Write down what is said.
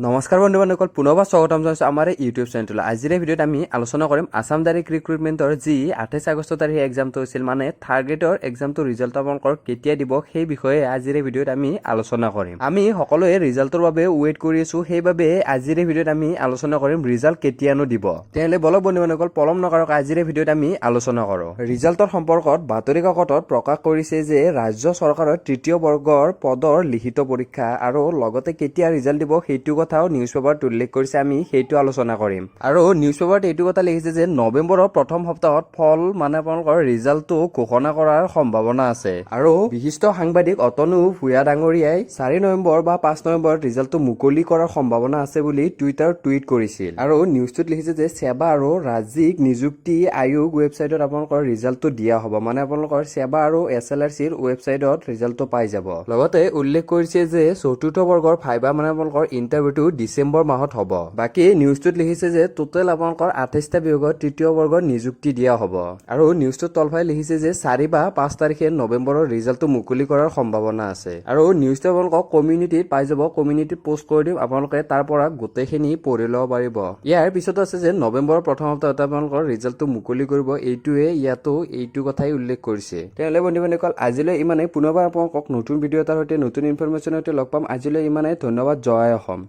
নমস্কাৰ বন্ধু বান্ধৱীসকল, পুনৰবাৰ স্বাগতম জনাইছোঁ আমাৰ এই ইউটিউব চেনেলটোলৈ। আজিৰ এই ভিডিঅ'ত আমি আলোচনা কৰিম আছাম ডাইৰেক্ট ৰিক্ৰুইটমেণ্টৰ যি 28 আগষ্ট তাৰিখে এক্সামটো হৈছিল, মানে থাৰ্ড গ্ৰেডৰ এক্সামটো ৰিজাল্ট আপোনালোকৰ কেতিয়া দিব, সেই বিষয়ে আজিৰ এই ভিডিঅ'ত আমি আলোচনা কৰিম। আমি সকলোৱে ৰিজাল্টৰ বাবে ৱেইট কৰি আছোঁ। সেইবাবে আজিৰ এই ভিডিঅ'ত আমি আলোচনা কৰিম ৰিজাল্ট কেতিয়ানো দিব। তেনেহ'লে বলক বন্ধু বান্ধৱীসকল, পলম নকৰাকৈ আজিৰ এই ভিডিঅ'ত আমি আলোচনা কৰোঁ। ৰিজাল্টৰ সম্পৰ্কত বাতৰি কাকতত প্ৰকাশ কৰিছে যে ৰাজ্য চৰকাৰৰ তৃতীয় বৰ্গৰ পদৰ লিখিত পৰীক্ষা আৰু লগতে কেতিয়া ৰিজাল্ট দিব, সেইটো কথাও নিউজ পেপাৰত উল্লেখ কৰিছে। আমি সেইটো আলোচনা কৰিম। আৰু নিউজ পেপাৰত এইটো কথা লিখিছে যে নৱেম্বৰৰ প্ৰথম সপ্তাহত ফল, মানে আপোনালোকৰ ৰিজাল্টটো ঘোষণা কৰাৰ সম্ভাৱনা আছে। আৰু বিশিষ্ট সাংবাদিক অতনু ভূঞা ডাঙৰীয়াই 4 নৱেম্বৰ বা 5 নৱেম্বৰত ৰিজাল্টটো মুকলি কৰাৰ সম্ভাৱনা আছে বুলি টুইটাৰত টুইট কৰিছিল। আৰু নিউজটোত লিখিছে যে সেৱা আৰু ৰাজ্যিক নিযুক্তি আয়োগ ৱেবছাইটত আপোনালোকৰ ৰিজাল্টটো দিয়া হ'ব, মানে আপোনালোকৰ সেৱা আৰু এছএলআৰচিৰ ৱেবছাইটত ৰিজাল্টটো পাই যাব। লগতে উল্লেখ কৰিছে যে চতুৰ্থ বৰ্গৰ ভাইবা, মানে আপোনালোকৰ ইণ্টাৰভিউটো ডিচেম্বৰ মাহত হ'ব। বাকী নিউজটোত লিখিছে যে টোটেল আপোনালোকৰ 28টা বিভাগত তৃতীয় বৰ্গৰ নিযুক্তি দিয়া হ'ব। আৰু নিউজটোত তলফালে লিখিছে যে 4 বা 5 তাৰিখে নৱেম্বৰৰ ৰিজাল্টটো মুকলি কৰাৰ সম্ভাৱনা আছে। আৰু নিউজটো আপোনালোকক কমিউনিটিত পাই যাব। কমিউনিটিত পোষ্ট কৰি দিম, আপোনালোকে তাৰ পৰা গোটেইখিনি পঢ়ি ল'ব পাৰিব। ইয়াৰ পিছতো আছে যে নৱেম্বৰৰ প্ৰথম সপ্তাহত আপোনালোকৰ ৰিজাল্টটো মুকলি কৰিব। এইটোৱে ইয়াতো এইটো কথাই উল্লেখ কৰিছে। তেনেহ'লে বন্ধু বান্ধৱীসকল, আজিলৈ ইমানেই। পুনৰবাৰ আপোনালোকক নতুন ভিডিঅ' এটাৰ সৈতে, নতুন ইনফৰমেশ্যনৰ সৈতে লগ পাম। আজিলৈ ইমানেই। ধন্যবাদ। জয় অসম।